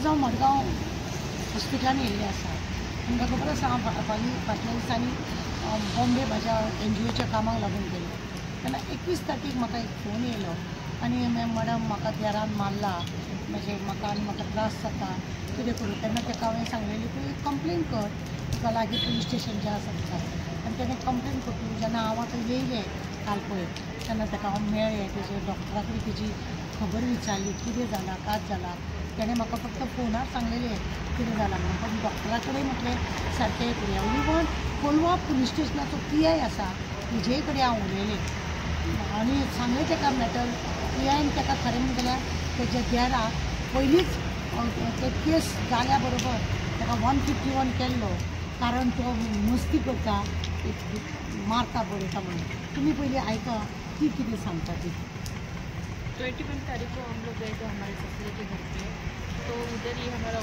आज हांव मडगांव हॉस्पिटलान येयल्लें आसा. तुमकां खबर आसा हांव फाटल्या दिसांनी बॉम्बे म्हाज्या एनजीओच्या कामाक लागून गेल्लें. तेन्ना 21 तारखेक म्हाका एक फोन येयलो आनी मॅडम म्हाका देरान मारला, म्हणजे म्हाका आनी म्हाका त्रास जाता, कितें करूं. तेन्ना ताका हांवें सांगलेलें तूं एक कंप्लेन कर, तुका लागीं पुलीस स्टेशन जें आसा थंय. आनी तेणें कंप्लेन करतकूच जेन्ना हांव आतां येयलें काल पळय तेन्ना ताका हांव मेळ्ळें, तेजे डॉक्टरा कडेन तेजी खबर विचारली कितें जालां कांय जालां. तेणें म्हाका फक्त फोनार सांगलेलें कितें जालां म्हणून, पण डॉक्टरा कडेन म्हटलें सारकें करुया. इवन कोलवा पुलीस स्टेशनाचो पी I आसा तेजेय कडेन हांव उलयलें आनी सांगलें ताका मॅटर. पी आयन ताका खरें म्हणटा जाल्यार तेज्या देराक पयलींच ते केस जाल्या बरोबर ताका 151 केल्लो, कारण तो मस्ती करता, मारता बडयता म्हणून. तुमी पयलीं आयका ती कितें सांगता ती. 21 तारीख को हम लोग गए थे हमारे ससुरे के घर पे, तो उधर ही हमारा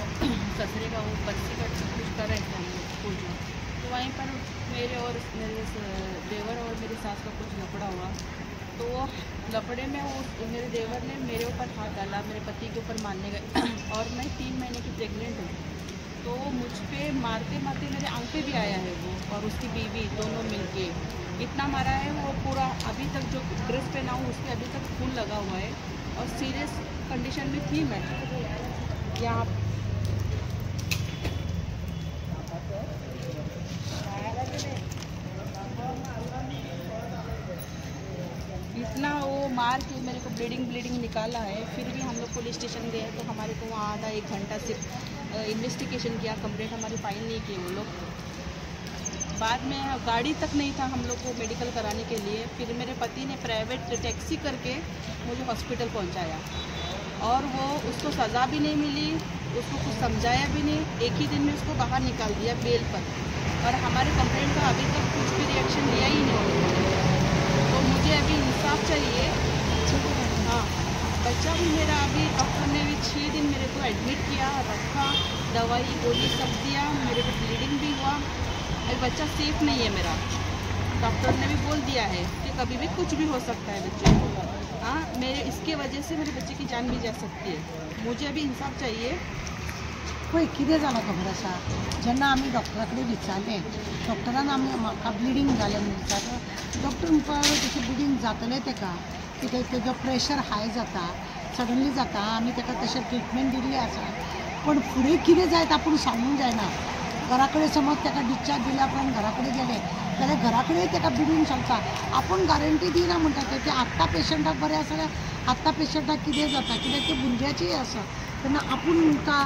ससुरे का वो बच्चे का कुछ कर रहे थे हम लोग पूजा, तो वहीं पर मेरे और मेरे देवर और मेरी सास का कुछ लफड़ा हुआ. तो वो लफड़े में वो मेरे देवर ने मेरे ऊपर हाथ डाला, मेरे पति के ऊपर मारने गए और मैं 3 महीने की प्रेग्नेंट हूँ. तो मुझ पर मारते मारते मेरे आंख पे भी आया है वो और उसकी बीवी दोनों मिलके इतना मारा है. वो पूरा अभी तक जो ड्रेस पहना हूँ उस पर अभी तक खून लगा हुआ है और सीरियस कंडीशन में थी मैं. यहाँ इतना वो मार के मेरे को ब्लीडिंग ब्लीडिंग निकाला है. फिर भी हम लोग पुलिस स्टेशन गए तो हमारे को वहाँ आधा 1 घंटा सिर्फ इन्वेस्टिगेशन किया, कंप्लेंट हमारी फाइल नहीं की वो लोग. बाद में गाड़ी तक नहीं था हम लोग को मेडिकल कराने के लिए. फिर मेरे पति ने प्राइवेट टैक्सी करके मुझे हॉस्पिटल पहुंचाया और वो उसको सज़ा भी नहीं मिली, उसको कुछ समझाया भी नहीं. एक ही दिन में उसको बाहर निकाल दिया बेल पर और हमारे कंप्लेंट का अभी तक कुछ भी रिएक्शन लिया ही नहीं उन्होंने. तो मुझे अभी इंसाफ चाहिए. हाँ, बच्चा भी मेरा अभी डॉक्टर ने भी 6 दिन मेरे को एडमिट किया, रखा, दवाई गोली सब दिया, मेरे को ब्लीडिंग भी हुआ. अभी बच्चा सेफ नहीं है मेरा. डॉक्टर ने भी बोल दिया है कि कभी भी कुछ भी हो सकता है बच्चे को. हाँ, मेरे इसके वजह से मेरे बच्चे की जान भी जा सकती है. मुझे अभी इंसाफ चाहिए. पळय कितें जालां खबर आसा, जेन्ना आमी डॉक्टरा कडेन विचारलें, डॉक्टरान आमी म्हाका ब्लिडींग जालें म्हणून विचारलें, डॉक्टर म्हणपाक लागलो तशें ब्लिडींग जातलें ताका, कित्याक तेजो प्रेशर हाय जाता, सडनली जाता. आमी ताका तशें ट्रिटमेंट दिल्ली आसा, पण फुडें कितें जायत आपूण सांगूंक जायना. घरा कडेन समज ताका डिस्चार्ज दिल्या उपरांत घरा कडेन गेले जाल्यार घरा कडेन ताका ब्लिडींग चलता, आपूण गॅरंटी दिना म्हणटा ते की आत्तां पेशंटाक बरें आसा जाल्यार आत्तां पेशंटाक कितें जाता, कित्याक तें भुरग्याचेंय आसा. तेन्ना आपूण म्हणटा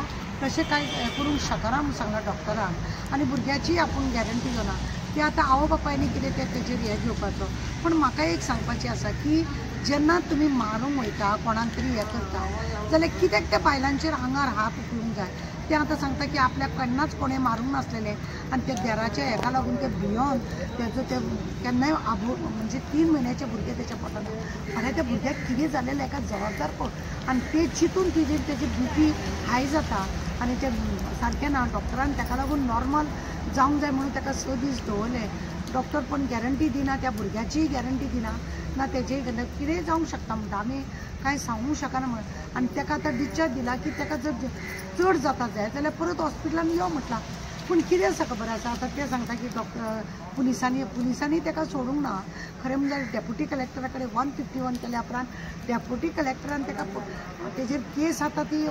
तशें कांय हें करूंक शकना म्हूण सांगलां डॉक्टरान आनी भुरग्याचीय आपूण गॅरंटी घेवना. तें आतां आवय बापायनी कितें तें तेजेर हें घेवपाचो. पूण म्हाका एक सांगपाचें आसा की जेन्ना तुमी मारूंक वयता कोणाक तरी हें करता जाल्यार कित्याक त्या बायलांचेर आंगार हात उखलूंक जाय. तें आतां सांगता की आपल्याक केन्नाच कोणें मारूंक नासलेलें आनी त्या देराच्या हेका लागून तें भियोन तेजो तें केन्नाय आबो म्हणजे 3 म्हयन्याचें भुरगें तेच्या पोटान, फाल्यां त्या भुरग्याक कितें जालेलें हेका जबाबदार कोण. आनी तें चिंतून तिजेर तेजी बीपी हाय जाता आनी तें सारकें ना. डॉक्टरान ताका लागून नॉर्मल जावंक जाय म्हणून ताका 6 दीस दवरले. डॉक्टर पण गॅरंटी दिना, त्या भुरग्याचीय गॅरंटी दिना ना तेजेय कितेंय जावंक शकता म्हणटा, आमी कांय सांगूंक शकना म्हणून. आनी ताका आतां डिस्चार्ज दिला की ताका जर चड जाता जाय जाल्यार परत हॉस्पिटलान यो म्हटलां. पूण कितें आसा खबर आसा, आतां ते सांगता की डॉक्टर पुलिसांनी ताका सोडूंक ना. खरें म्हणल्यार डेप्युटी कलेक्टरा कडेन 151 केल्या उपरांत डेप्युटी कलेक्टरान ताका तेजेर केस आतां ती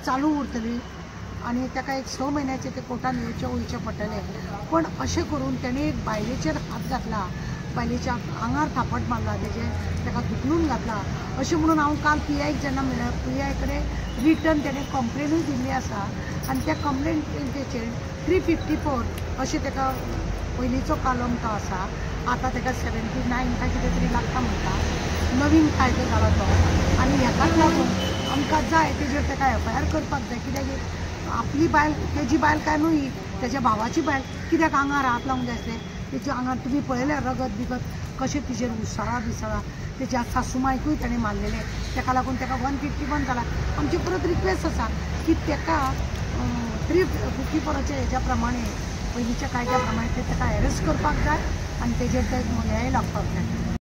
चालू उरतली आनी ताका एक 6 म्हयन्याचे ते कोर्टान येवचें वयचें पडटलें. पण अशें करून तेणें एक बायलेचेर हात घातला, बायलेच्या आंगार थापट मारला, तेजेर ताका धुकलून घातला. अशें म्हणून हांव काल पी आयक जेन्ना मेळ्ळें, पी I कडेन रिटर्न तेणें कंप्लेनूय दिल्ली आसा आनी त्या कंप्लेनचेर 354 अशें ताका पयलींचो कलम तो आसा, आतां ताका 79 काय कितें तरी लागता म्हणटा, नवीन कायदो जाला तो. आनी हेकाच लागून आमकां जाय तेजेर ताका एफ I R करपाक जाय, कित्याक आपली बायल तेजी बायल काय न्हू, तेज्या भावाची बायल कित्याक आंगार हात लावंक जाय आसलें. तेच्या आंगार तुमी पळयलें रगत बिगत कशें तिजेर उसळा बिसळा, तेज्या सासू मायकूय तेणें मारलेलें, तेका लागून तेका 151 जाला. आमची परत रिक्वेस्ट आसा की तेका 354 हेज्या प्रमाणे पयलींच्या कायद्या प्रमाणे ते ताका एरेस्ट करपाक जाय आनी तेजेर ते हेंय लागपाक जाय.